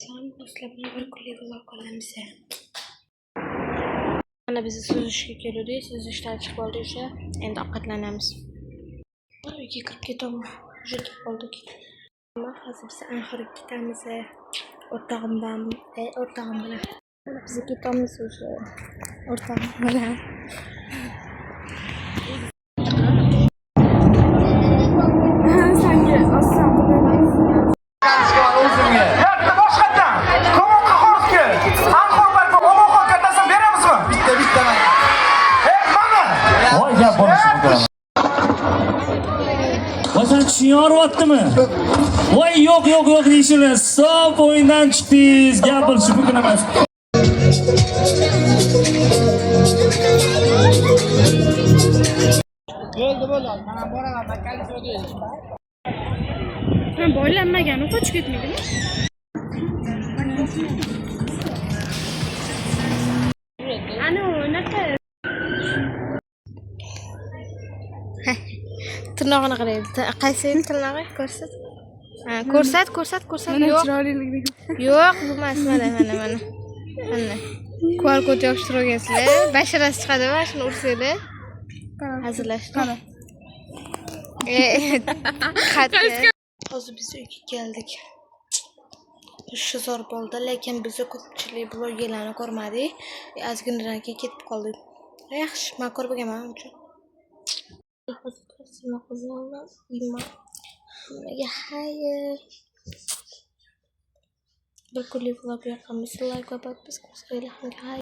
Do'stlar bilan bir kunlik vlog olamiz. Mana biz suzishga keldik. Suzishdan chiqib oldik o'sha. Endi ovqatlanamiz. Uyga kirib ketaman. Уже ketib qoldik. Hozir biz Anhorga ketamiz. O'rtog'im bilan, o'rtog'im bilan. Mana biz ketamiz уже. O'rtog'im bilan. Sanki aslan. O'zimga. Bitta boshqatdan. Komon Qahhorovga. Anhor parki Omonxon kartasini beramizmi? Bitta bitta mana. E, mana. Voy, gap bo'lishi mumkin. Voy, sen tishing og'riyaptimi? Voy, yo'q, yo'q, yo'q deyishini. Stop, o'yindan chiqdingiz. Gap bo'lishi mumkin emas. Ha, boylanmagan, u qochib ketmaydimi? Ana unaqa. Tirnog'ini qaraydi. Qaysi tirnog'i? Ko'rsat. Ha, ko'rsat, ko'rsat, ko'rsat. Yo'q. Chiroyliligini. Yo'q, bu emas. Mana, mana, mana. Mana. QR kod yopishtirib olgansizlar. Basharasi chiqadi va shuni ursanglar. Hazillashdi. Qara. Qat'i. Hozir biz uyga keldik. Shu zo'r bo'ldi, lekin biz ko'pchilik blogerlarni ko'rmadik. Ozginadan keyin ketib qoldik. Yaxshi, men ko'rib bo'lganman uncha. Hozir to'sini qizim, uyman. Hammaga xayr. Bir kunlik vlog yoqqan bo'lsa, like va podpiska qilinglar. Hammaga xayr.